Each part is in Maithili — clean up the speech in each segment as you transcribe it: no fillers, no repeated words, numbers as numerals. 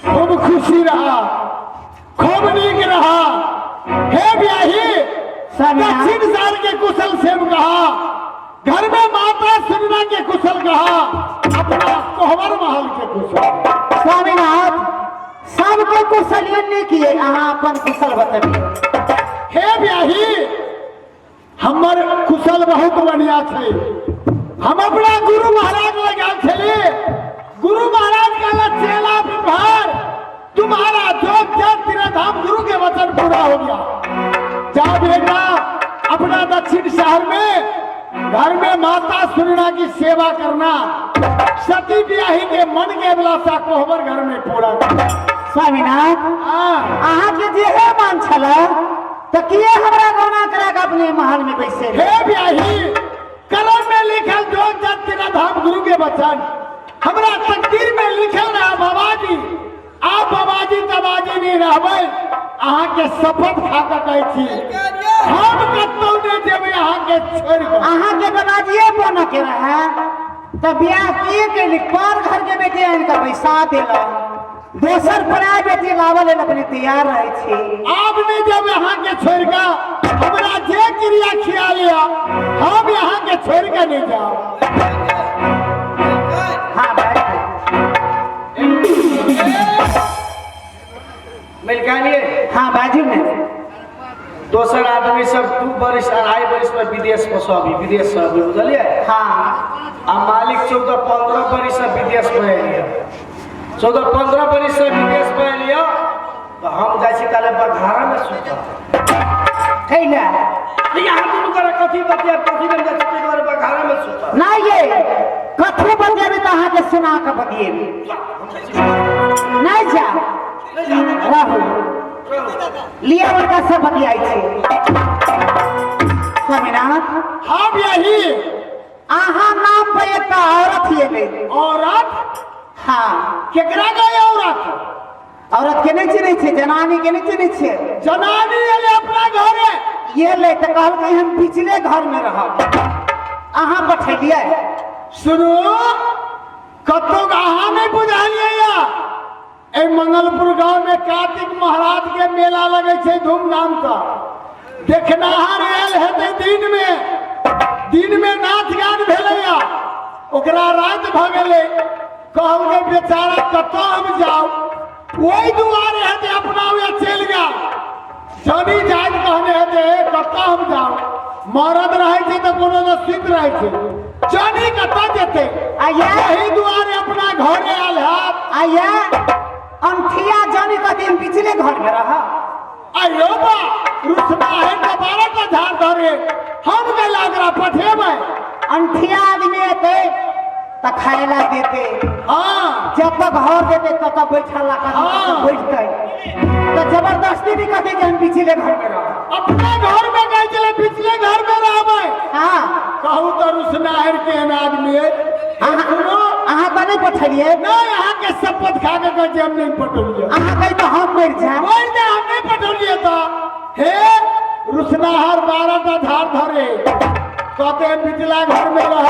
खूब खुशी रहा, खूब नीक रहा। हे ब्याही, दक्षिण साल के कुशल सेम कहा, घर में माता सुनना के कुशल कहा, अपना कोहबर महल के कुशल। स्वामीनाथ, सबके कुशल नहीं किए, अहाँ अपन कुशल बतबिए। हे ब्याही, हमर कुशल बहुत बढ़िया छै। हम अपना गुरु महाराज लग गेल छली। गुरु महाराज कहला, चेला विभार, तुम्हारा जो जय धाम गुरु के वचन पूरा हो गया। जा बेटा, अपना दक्षिण शहर में घर में माता सुनना की सेवा करना, सती ब्याही के मन के अभिलाषा कोहबर घर में पूरा करना। स्वामीनाथ, हाँ। अहाँके जे हे मान छलै तऽ किए हमरा गौना करा के अपने महल में बैसे? हे ब्याही, कलम में लिखल जो जन तेरा धाम गुरु के वचन हमरा तकदीर में लिखल रहा। बाबाजी, आप बाबाजी तबाजी नहीं रहबै। अहाँ के शपथ खा के कहै छी, हम कतौ नहीं जेबै अहाँ के छोड़ि कऽ। अहाँके बाबाजिए बनऽ के रहे तऽ बियाह किए कैली? पर घर के बेटी आनि कऽ बैसा देलक, दोसर पराय बेटी लाबऽ लेल अपने तैयार रहै छी। आब नहीं जब यहाँ के छोड़ के, हमरा जे क्रिया खिया लिया, हम यहाँ के छोड़ के नहीं जाओ। हाँ भाई। मिलकानिए। हाँ, बाजू ने। दोसर आदमी सब 2 बरिस 2.5 बरिस में विदेश में सब विदेश से अभी, बुझलिए? हाँ। आ मालिक 14-15 बरिस से विदेश में एलियै, 14-15 बरिस से विदेश में एलियै, तऽ हम जाइ छी ताले बघारा में सुतब। कैला? यहाँ दुनू गोरा कथी बतिया कथी बन जाइ छी, ताहि दुआरे बघारा में सुतब। ना ये कथू बतियेबै तऽ अहाँके सुना कऽ बतियेबै। नहीं जा, रहू। लिया बड़का सब बतियाई छी। स्वामीनाथ। हम यही। अहाँ नाम पर एकटा औरत एलै। औरत? हाँ। केकरा गए औरत? औरत के नहीं चिन्है छियै? जनानी के नहीं चिन्है छियै? जनानी एलै अपना घरे? एलै तऽ कहलकै, हम पिछले घर में रहब। अहाँ पठेलियै? सुनू, कतौ अहाँ नहीं बुझलियै या एहि मंगलपुर गांव में कार्तिक महाराज के मेला लगे छै धूमधाम से। देखनाहार आयल हेतै। दिन में, दिन में नाच गान भेलैया, ओकरा राति भऽ गेलै। कहलकै बेचारा, कतऽ हम जाउ? ओहि दुआरे हेतै, अपना ओए चलि गेल। जनी जाइत कहने हेतै, हे कतऽ हम जाउ? मरद रहै छै तऽ कोनो ने सुति रहै छै, जनी कतऽ जेतै? आया। एहि दुआरे अपना घरे आयल हैत। आया, अंठिया जानी कहती, हम पिछले घर में रह। आयो बा, रुसना है तऽ 12 टा झाड़ धरे, हम कैला ओकरा पठेबै? अंठिया आदमी एतै तऽ खाय ला देते। जब तक घर देते तब तक बैठल ला बैठते, तऽ जबरदस्ती भी कहते कि हम पिछले घर में रह। अपना घर में कहै छलै पिछले घर में रहबै। कहू तऽ रुसनाहर केहन आदमी है। अहाँ सुनो। अहाँ तऽ नहीं पठेलियै? नहीं, अहाँके शपथ खा के कहै छी, हम नहीं पठौलियै। अहाँ कही तऽ हम मरि जायब। मरि जा, हम नहीं पठौलियै। तऽ हे रुसनाहर 12 टा झाड़ धरे, कहते हम पिछला घर में रह,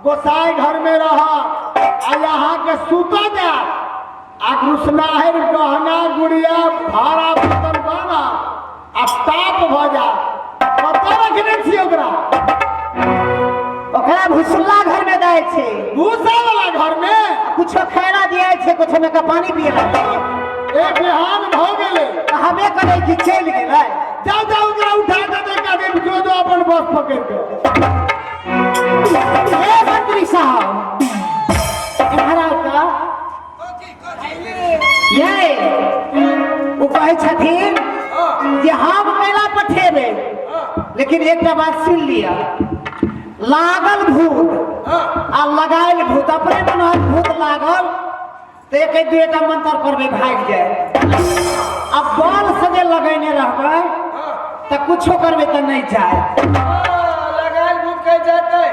गोसाई घर में रह, आ यहाँ के सुता जा। आ रुसनाहर गहना गुड़िया भाड़ा बर्तन बाना आ ताप भऽ जा। कतऽ रखने छियै ओकरा? ओकरा भुसुल्ला घर में दै छै। भूसा वाला घर में? कुछो खाना दिया छै, कुछो में का पानी पिएला। ए बिहान भऽ गेलै। तऽ हमे कहै कि चलि गेलै। जाओ जाओ, ओकरा उठा के दे के दे, जो जो अपन बस पकड़ के। हे मंत्री साहब, इम्हर आउ तऽ। ये ओ कहै छथिन जे हम कैला पठेबै, लेकिन एकटा बात सुनि लिअ। लागल भूत आ लगायल भूत, अपने मनहक भूत लागल तऽ एक दुएटा मंत्र पढ़बै, भागि जाय। आ बल से जे लगेने रहबै तऽ कुछो करबै तऽ नहि जाय। लगायल भूत कहि जेतै।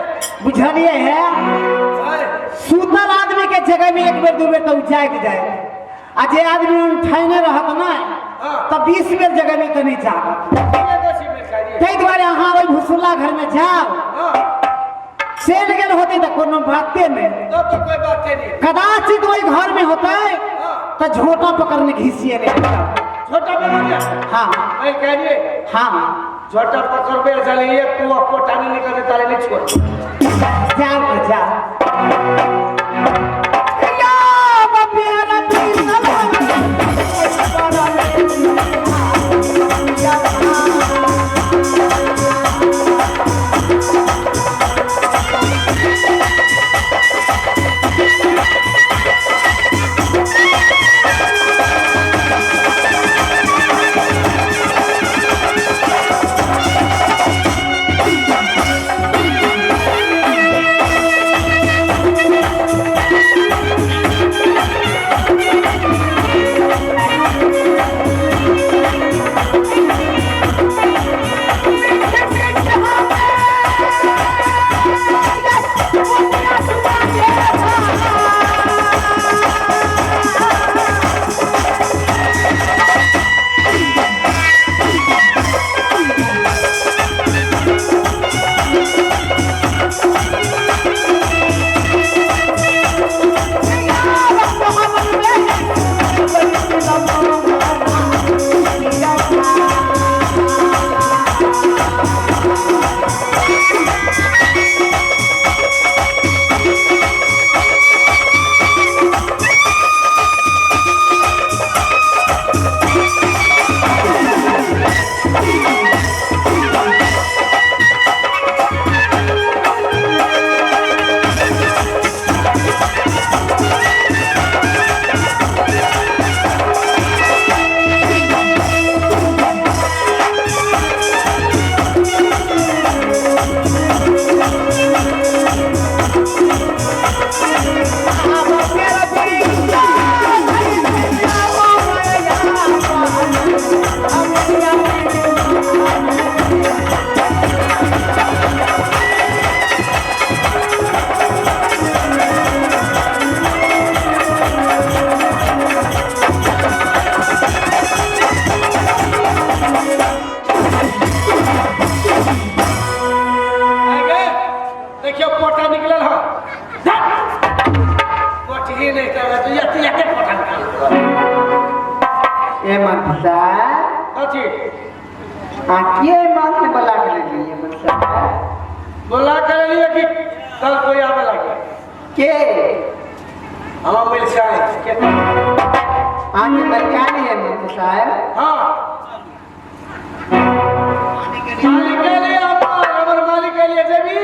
बुझलियै है? सुतल आदमी के जगह में एक बेर दू बेर तऽ ओ जागि जाय, आ जे आदमी उठैने रहत ने तऽ 20 बेर जगह में तऽ नहि जागत। ताहि दुआरे अहाँ ओहि भुसुल्ला घर में जाउ, चलि गेल होते तऽ कोनो बाते नहि। तो तो कोई बात नहीं। कदाचित वही घर में होता है तो झोटा पकड़ने घिसिए नहीं। छोटा पकड़ लिया। हाँ। मैं कह रही। हाँ। छोटा पकड़ पे चले ये कुआ पोटानी निकल ताले नहीं छोड़। जाओ तो जाओ। या बपिया आगे देखियो पोटा निकलल हो। पोटी नहीं कर तो ये ये पोटा निकल। ए मनसा। कथी? आ के मांगने बोला के लिए मनसा? बोला कर लिए कि कल कोई आवे लगे। के? हम मिल जाए के आगे मरकानी है मनसा साहब। हां मालिक के लिए हमर मालिक के लिए जेबी।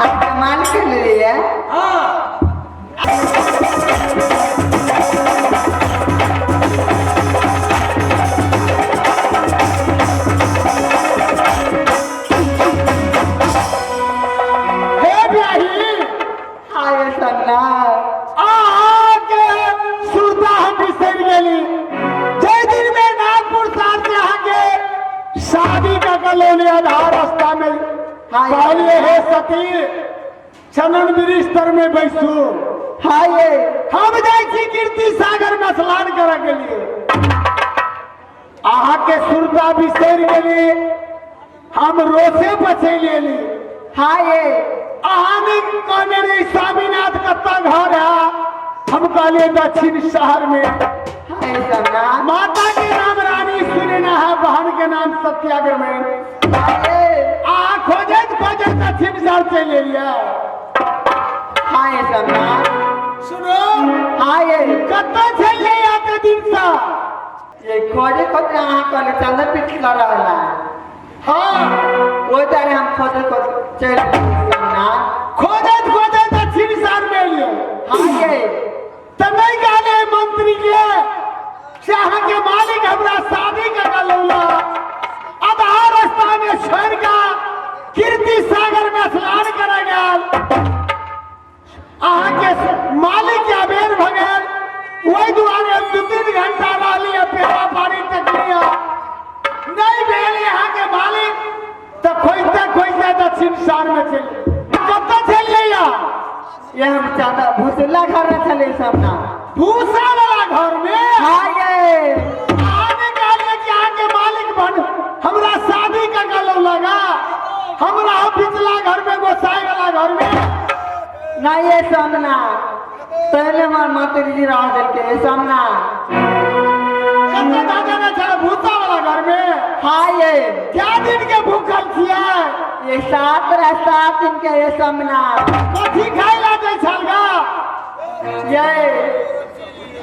आपके मालिक के लिए? हां। हे ब्याही। हाय सन्ना। आके सुरता हम बिसर गेली। जय दिन में नागपुर साहब से आके शादी का कलोनी आधार रास्ता में कहलिए हे सती चनन बिस्तर में बैसू। हाय। हम जाइ छी कीर्ति सागर में स्नान करे के लिए। अहाँ के सुरता बिसर गेली, हम रोसे बचैली एली। हाय। अहाँ ने कहने रही स्वामीनाथ कत्ता घर है, हम कहलिए दक्षिण शहर में। हाय सन्ना। माता के नाम रानी सुनना है, बहन के नाम सत्याग्रह में। हाय। आ खोजत खोजत दक्षिण शहर चलि एलियै। हाय सन्ना। सुनो। हाय। कत्ता छलियै एते दिन से? ये खोजे खोजे अहाँ कहले चंदन पिछला रहला। हाँ। ओहि दुआरे हम खोजे खोजे चलि सन्ना। खोजत खोजत दक्षिण शहर में एलियै। हाय। तऽ नहि कहले मंत्री के से अहाँ के मालिक हमरा शादी के लौला आधा रास्ता में छोड़ के कीर्ति सागर में स्नान करे गेल। अहाँ के मालिक के अबेर भऽ गेल, ओहि दुआरे हम 2-3 घंटा रहलियै, पेड़ा पानी तकलियै, नहीं भेल यहाँ के मालिक तऽ खोजते खोजते दक्षिण शहर में चलि। कतऽ छलियै ये हम चाँदा भूसुला घर में छलियै सब ना। भूसा वाला घर में? हाय। अहाँ नहि कहलियै कि अहाँ के मालिक बन हमरा शादी का गलो लगा हमरा पिछला घर में गोसाई वाला घर में। नहीं ये सामना पहले हमार माता जी रह दिल के ये सामना। कत्ते दादा ने छल भूसा वाला घर में? हाँ ये। क्या दिन के भूखल छियै? ये 7 दिन के ये सामना। कथी खाइ ला दै छल गा? ये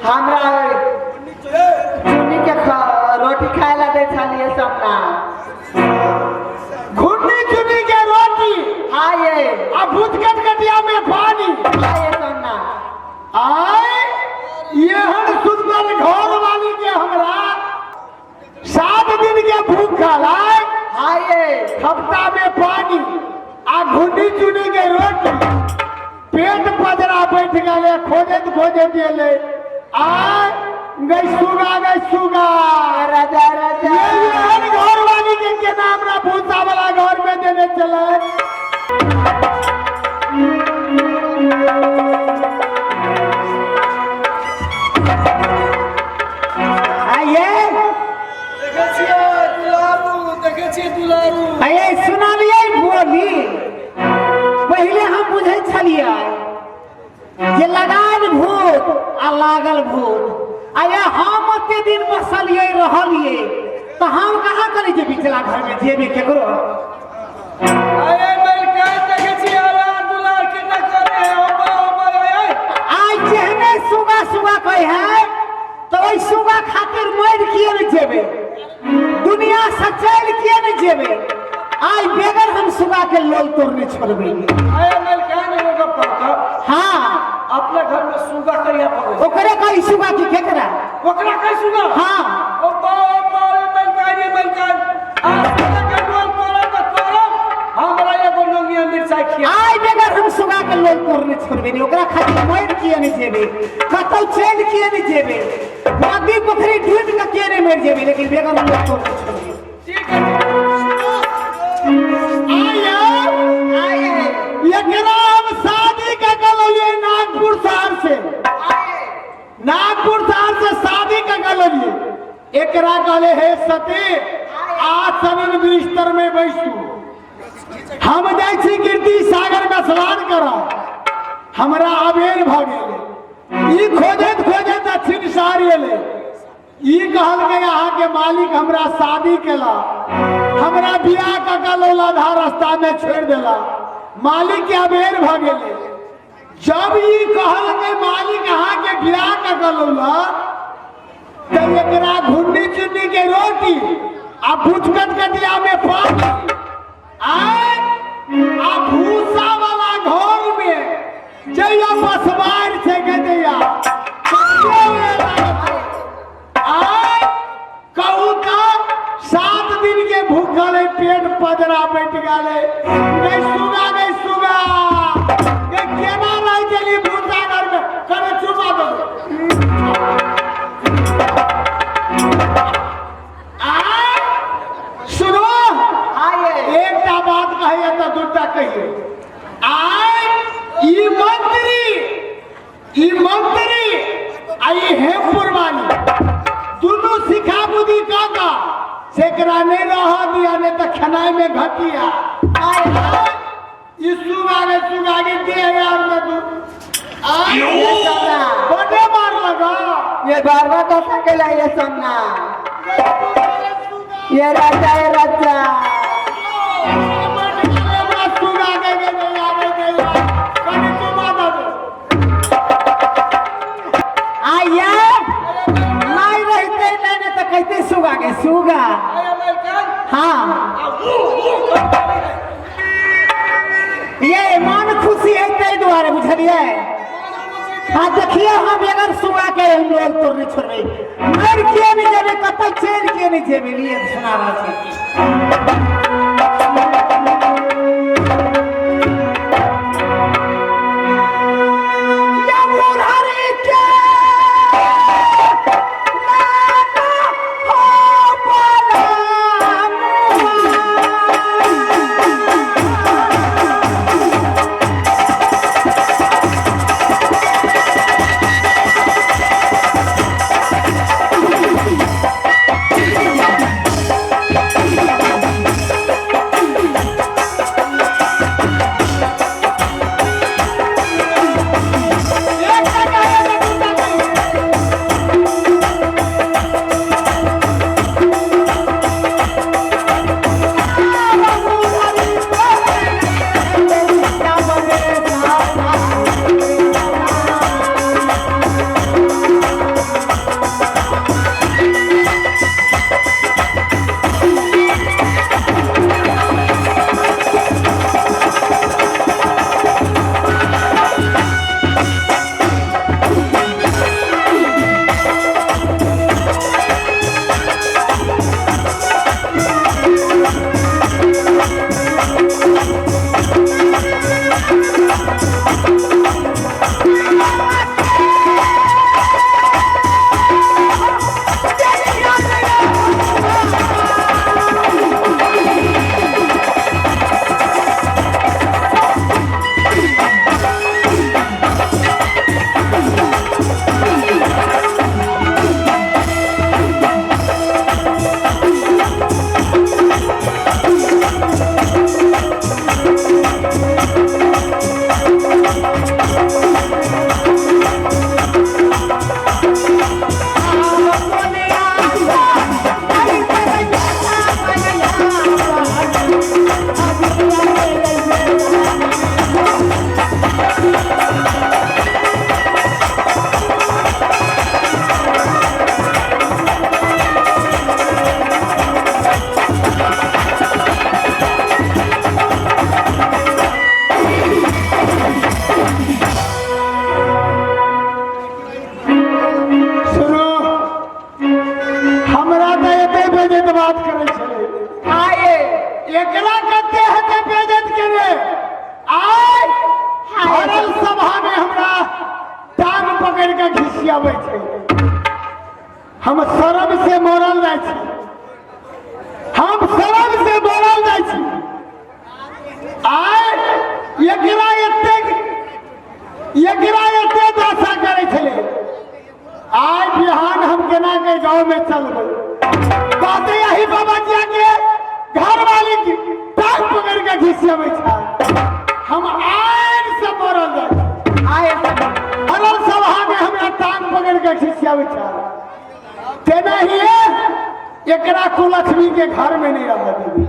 हमरा चुन्नी के रोटी खाए ला दै छल ये सामना। घुन्नी चुन्नी के रोटी? हाँ ये। आ भूत कटकटिया में पानी? हाँ ये सामना। आय एहन सुंदर घर वाली के हमरा 7 दिन के भूखल आय। हाँ ये। हफ्ता में पानी आ घुन्नी चुन्नी के रोटी। पेट पजरा बैठ गए खोजत खोजत एले आय गई सुगा गई सुगा। राजा राजा। ये एहन घर वाली के केना हमरा भूसा वाला घर में देने चले। आइए। देखै छियै दुलारू, देखै छियै दुलारू। आइए सुनलियै बोली। पहिले हम बुझै छलियै जे लगायल भूत आ लागल भूत। आइए हम ओते दिन बसलियै रहलियै तऽ हम कहाँ करै जे बिचला घर में जेबै केकरो। अरे मलकान देखै छियै अलार दुलार केना करे है ओ बा ओ बा ए। आइ जेहने सुगा सुगा कहै है तऽ ओहि सुगा खातिर मरि किए नहि जेबै, दुनिया से चलि किए नहि जेबै। आइ बेगर हम सुगा के लोल तोड़ने छोड़बै। अरे मलकान एगो गप कहता। हाँ। अपने घर में सुगा कहिया पड़े? ओकरे कही सुगा की केकरा? ओकरा कही सुगा? हाँ। ओ बा ओ बा ए मलकान ए मलकान। आ सुगा के लोल तोड़ब तऽ तोड़ब, हमरा एगो नोंगिया मिरचाई खिया। आइ बेगर हम सुगा के लोल तोड़ने छोड़बै नहि, ओकरा खातिर मरि किए नहि जेबै, कतौ चलि किए नहि जेबै, नदी पोखरि डूबि कऽ किए नहि मरि जेबै, लेकिन बेगर हम लोल तोड़ने छोड़बै। ठीक है। आइए एकरा हम शादी के गललियै नागपुर शहर से। नागपुर शहर से शादी के गललियै। एकरा कहले हे सती आज सनन बिस्तर में बैसू, हम जाइ छी कीर्ति सागर में स्नान करब, हमरा अबेर भऽ गेलै। ई खोजैत खोजैत दक्षिण शहर एलै। ई कहलकै अहाँके मालिक हमरा शादी केला, हमरा बियाह कऽ के लौल आधा रास्ता में छोड़ि देला, मालिक के अबेर भऽ गेलै। जब ई कहलकै मालिक अहाँके बियाह कऽ के लौला तऽ एकरा घुन्नी चुन्नी के रोटी आ भुजकट कटिया में पानी आय आ भूसा वाला घर में जइया बसबार छै के जइया आय कहू तऽ 7 दिन के भूखल है, पेट पजरा बैठ गेलै। गई सुगा गई सुगा गई केना रहि गेली भूसा घर में, कने चुमा दो। आय सुनो। आइए। एकटा बात कहिए तऽ दूटा कहिए। आय ई मंत्री, ई मंत्री आ ई हेमपुर वाली दुनू सिखा बुद्धि कऽ कऽ सेकरा नहि रहऽ दिया, नहि तऽ खेनाइ में घटिया। आय आय ई सुगा गे सुगा गे देह यार में दू। आय ये सोना। बड़े मार लगा। ये बार बार तो सकेला ये सोना। ये राजा ये राजा। सुगा गे गे गे यार गे यार। कनि चुमा दो। आइए नहीं रहते नहीं नहीं तो कहते सुगा के सुगा। अरे मलकान। हाँ। आ ऊ ऊ कर है। ये मन खुशी है ताहि दुआरे बुझलियै। हाँ देखिए हम अगर सुगा के हम लोग तोड़ने छोड़बै, मरि किए नहि जेबै, कतौ चलि किए नहि जेबै। लिए सुना रहल छी। या मुरारी के नाना हो बला मुआ। घिसियाबै छै। हम शरम से मरल जाइ छी, हम शरम से मरल जाइ छी। आइ एकरा एतेक, एकरा एते दशा करै छलै, आइ बिहान हम केना के गाँव में चलबै? कहते यही बाबा जी के घर वाली की टांग पकड़ के घिसियाबै छै। हम आइन से मरल जाइ छी। आइ मरल सभा में हमरा टांग पकड़ के घिसियाबै छै। तेनाहिए एकरा कुलक्ष्मी के घर में नहीं रह देबै।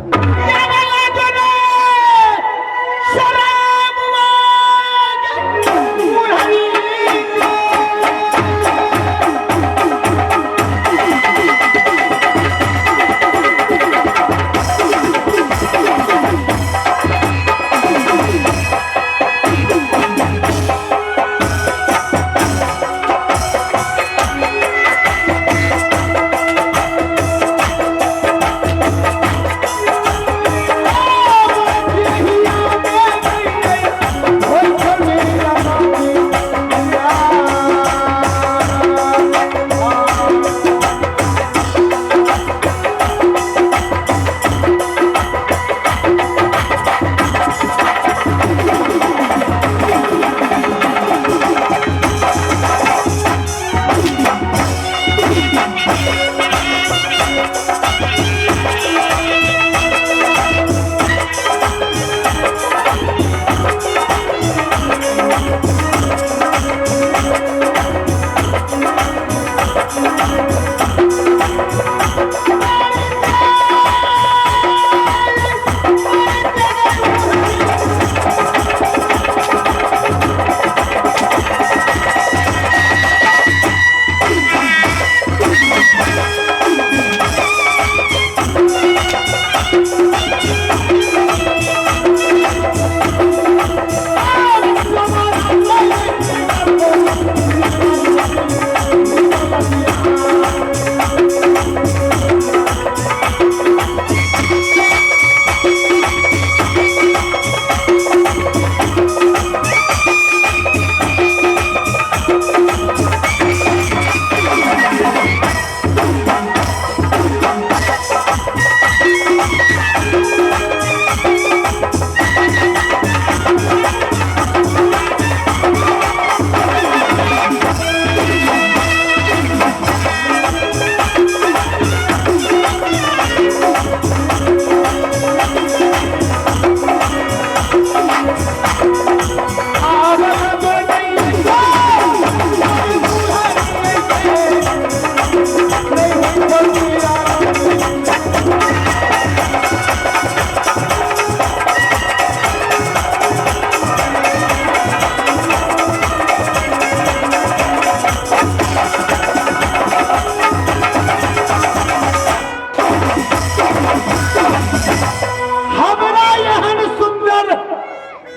हमरा एहन सुंदर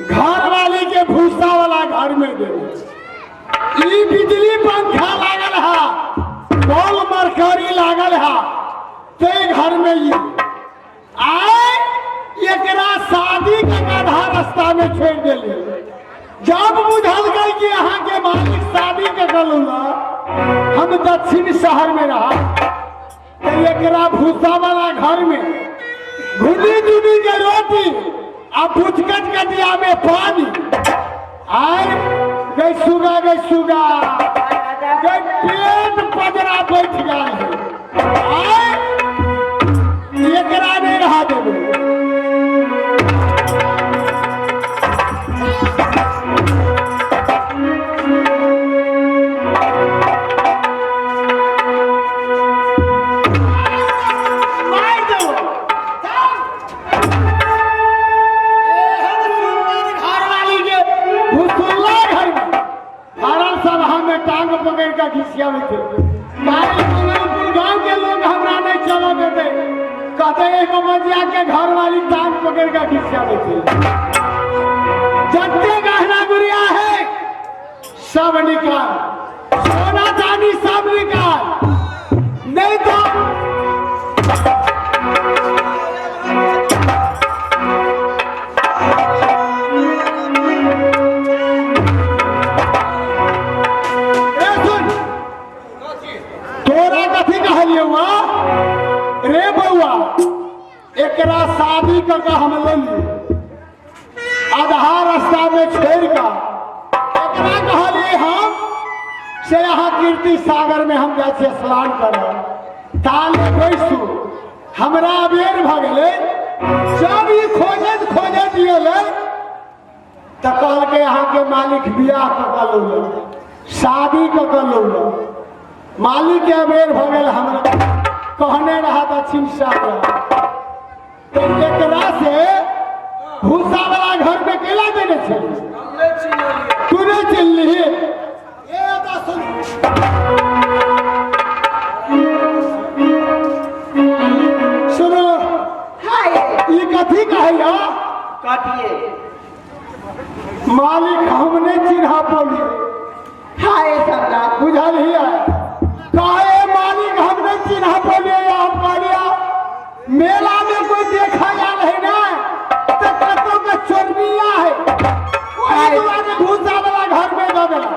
घर वाली के भूसा वाला घर में गेल, ई बिजली पंखा लागल है, बॉल मरकरी लागल है, ते घर में ई आय एकरा शादी के आधा रास्ता में छोड़ देली। जब बुझल गई कि अहाँ के मालिक शादी के गलू, हम दक्षिण शहर में रहा, तो एकरा भूसा वाला घर में घुनी जुनी के रोटी आ भुचकट कटिया में पानी। आय गई सुगा, गई सुगा, गई पेट पजरा बैठ गया है। आय एकरा नहीं रहा देबे। मार देबो। एहन सुंदर घरवाली के भुसुल्ला घर में भरल सभा में टांग पकड़ के घिसियाबै छै। काल्हि मंगलपुर गांव के लोग हमरा नहीं चलऽ देते, कहते एक मजिया के घरवाली टांग पकड़ के घिसियाबै छै। जते गहना गुड़िया है सब निकाल, सोना चांदी सब निकाल, नहीं तो ए सुन, एकरा शादी कऽ के हम लेली, आधा रास्ता में छोड़ कऽ एकरा कहलिए हम से यहाँ कीर्ति सागर में हम जाइ छियै स्नान करब, ताले बैसू, हमरा अबेर भऽ गेलै। जब ई खोजैत खोजैत गेलै तऽ कहलकै अहाँके मालिक बियाह कऽ कऽ लौलक, शादी कऽ कऽ लौलक। मालिकके अबेर भऽ गेल, हमरा कहने रहा दक्षिण सागर, तऽ एकरा से भूसा वाला घर में केला देने छली? हम नहि चिन्हलियै। तू नहि चिन्हलिही? ए एतऽ सुन, सुनो। हाय। ई कथी कहैया? कथिए? मालिक, हम नहि चिन्ह पौलियै। हाय सम्राट। बुझल हिया? कहे मालिक, हम नहीं चिन्ह पौलियै। हम कहलियै मेला में कोई देखा आयल है ना, तऽ कतौ के चोरनिया है, ओहि दुआरे भूसा वाला घर में दऽ देला।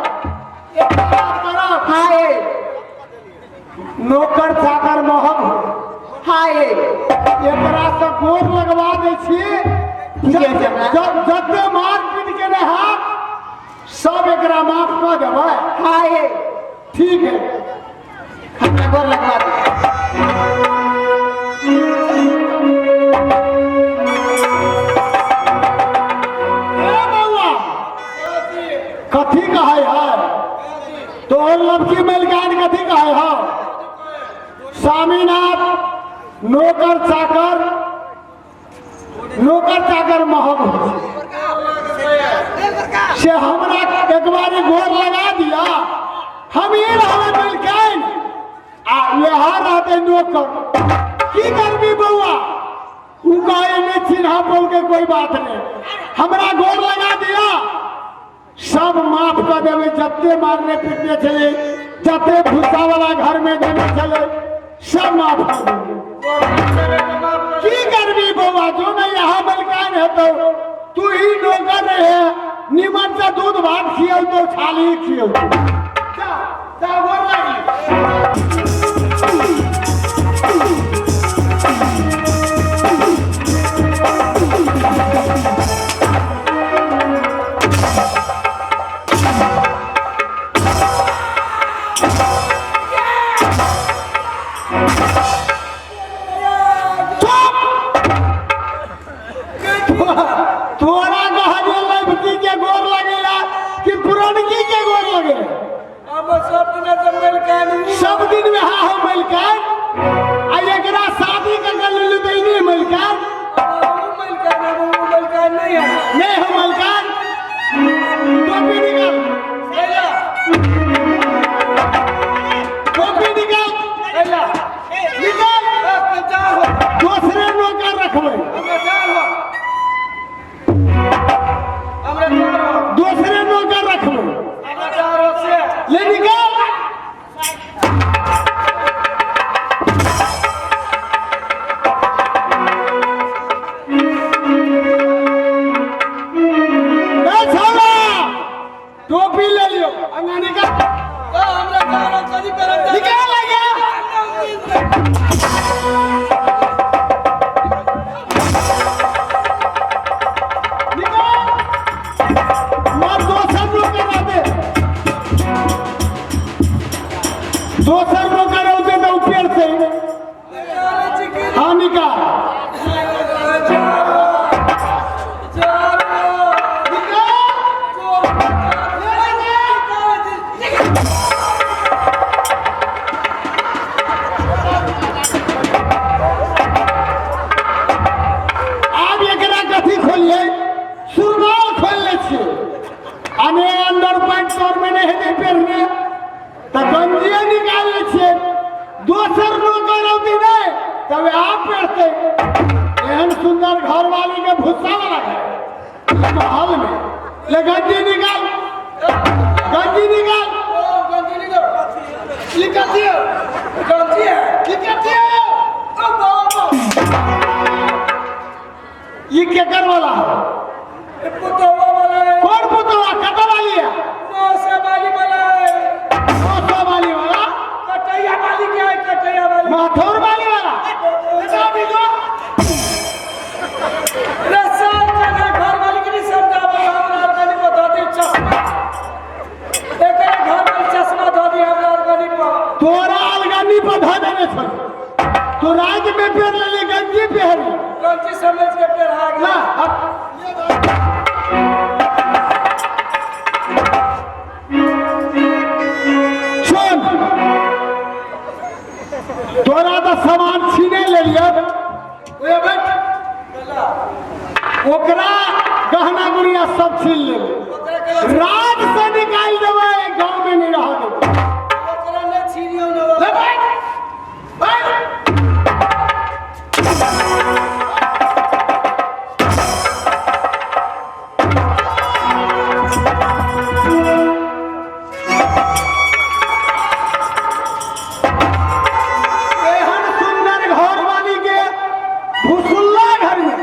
एक बात करब। हाय। नौकर चाकर महग हो। हाय। एकरा से गोर लगवा दै छी। ठीक है, सम्राट। जते मार पीट के नहि हाथ, सब एकरा माफ कऽ देबै। हाय। ठीक है। हमरा गोर लगवा दे। ए बौआ, कथी कहै है तोहर लड़की मलिकान? कथी कहै है स्वामीनाथ? नौकर चाकर, नौकर चाकर महग होइ छै, से हमरा एक बारी गोर लगा दिया। हम ई रहबै मलिकान आ यहाँ रहते नौकर। की करबी बौआ? उ कहे नहीं चिन्हा बोल के कोई बात नहीं, हमरा गोर लगा दिया, सब माफ कर देवे। जते मारने पीटने छले, जते भूसा वाला घर में देने छले, सब माफ कर देवे। की करबी बौआ? जो नहीं यहाँ मलकान है तो तू ही नौकर रहे, निमन से दूध भात खियौ तो छाली खियौ। जा, जा, गोर लागी। चुप! तोरा कहलिए लड़की के गोर लगेला कि पुरनकी के गोर लगेला? हम सब दिना से मलिकान। सब दिन में हाँ हम मलकान, आ एकरा शादी के गल लुदैनी मलकान। हम मलिकान, हम उ मलिकान नहीं है। नहीं हम मलकान। टोपी निकाल। एला। टोपी निकाल। एला। निकाल। चार हो। दूसरे नौकर रखबै। हमरा चार हो, हमरा चार हो। दूसरे नौकर रखबै। हमरा चार हो से। ले निकाल। ए छौड़ा, टोपी ले लियो, अंगा निकाल। ओ, हमरा चार हो, कदी करब। निकाल आगे। निकाल। मार, दोसर नौकर रहते, दोसर नौकर औते तऽ ऊपर से। हाँ, निकाल। चार हो। निकाल। आब एकरा कथी खोलिए? सुरगाल खोल लै छियै। अने अंडर पैंट तोर में नहि हेतै पहिरने, तऽ गंजिए निकाल लै छियै। दोसर नौकर औती नहि तब आब पहिरतै। एहन सुंदर घरवाली के भुस्सा वाला घर महल में। ले गंजी निकाल, गंजी निकाल। ई कथी है? गंजी है। ई कथी है? ई केकर वाला है? पुतवा वाला है। कौन पुतवा? कत वाली है? मौसा वाली वाला है। मौसा वाली वाला? कटैया वाली क्या है? कटैया वाली। माथौर वाली वाला? बेटा, अभी जो तोरा तऽ सामान छीने लेलियै। ओए बैठ, ओकरा गहना गुड़िया सब छीन लेबै, राज से निकालि देबै, गाँव में नहीं रह देबै। ओकरा नहि छीनियौ ने। ले बैठ, बैठ। एहन सुंदर घर वाली के भुसुल्ला घर में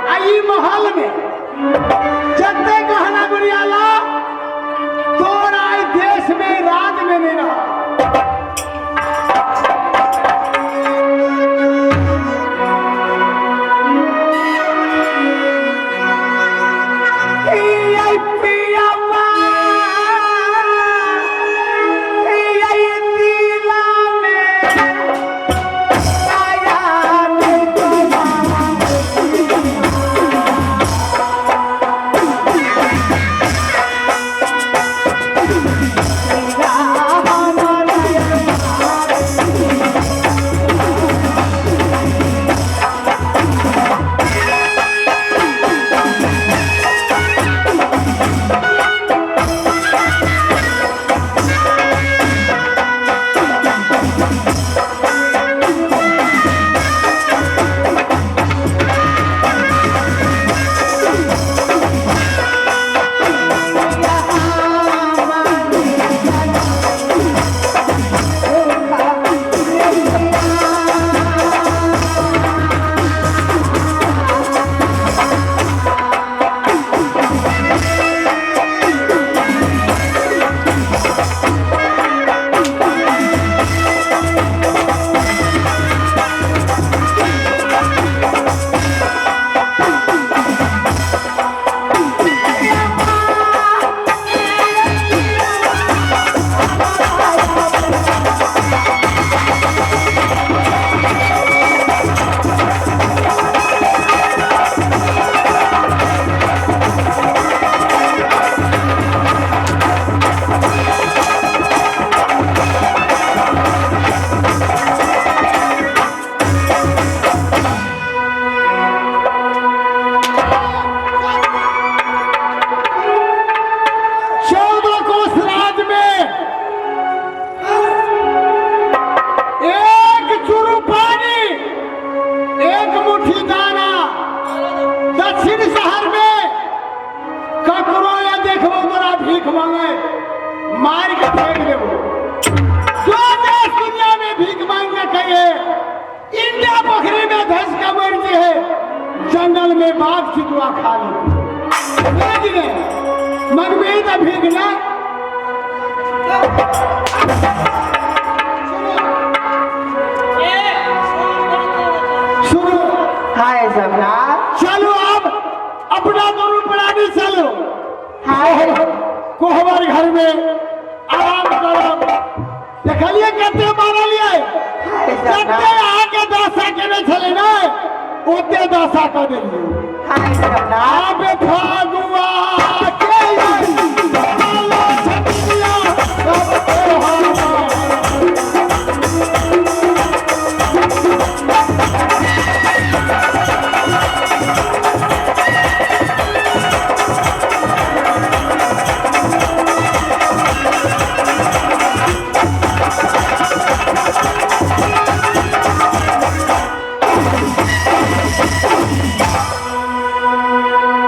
आ ई महल में जते गहना गुड़िया ला, तोरा ई देश में राज में नहीं रहा। 14 कोस राज में एक चुरू पानी, एक मुट्ठी दाना। दक्षिण शहर में ककरो या देखबो तोरा भीख मांगे, मार के फेंक देबो। जो देश दुनिया में भीख मांग के कहिए, इंडिया पोखरी में धस के मर जे है, जंगल में बाघ चितुआ खा लेते। मंगबे तऽ भीख ने। सुनो। हाय सम्राट। चलो अब अपना दोनों प्राणी चलो। हाय। कोहबर घर में आराम करो। देखलिए कते मारलिए, हाय जते सम्राट। अहाँके दशा केने छलै ने, ओते दशा कऽ देलियै।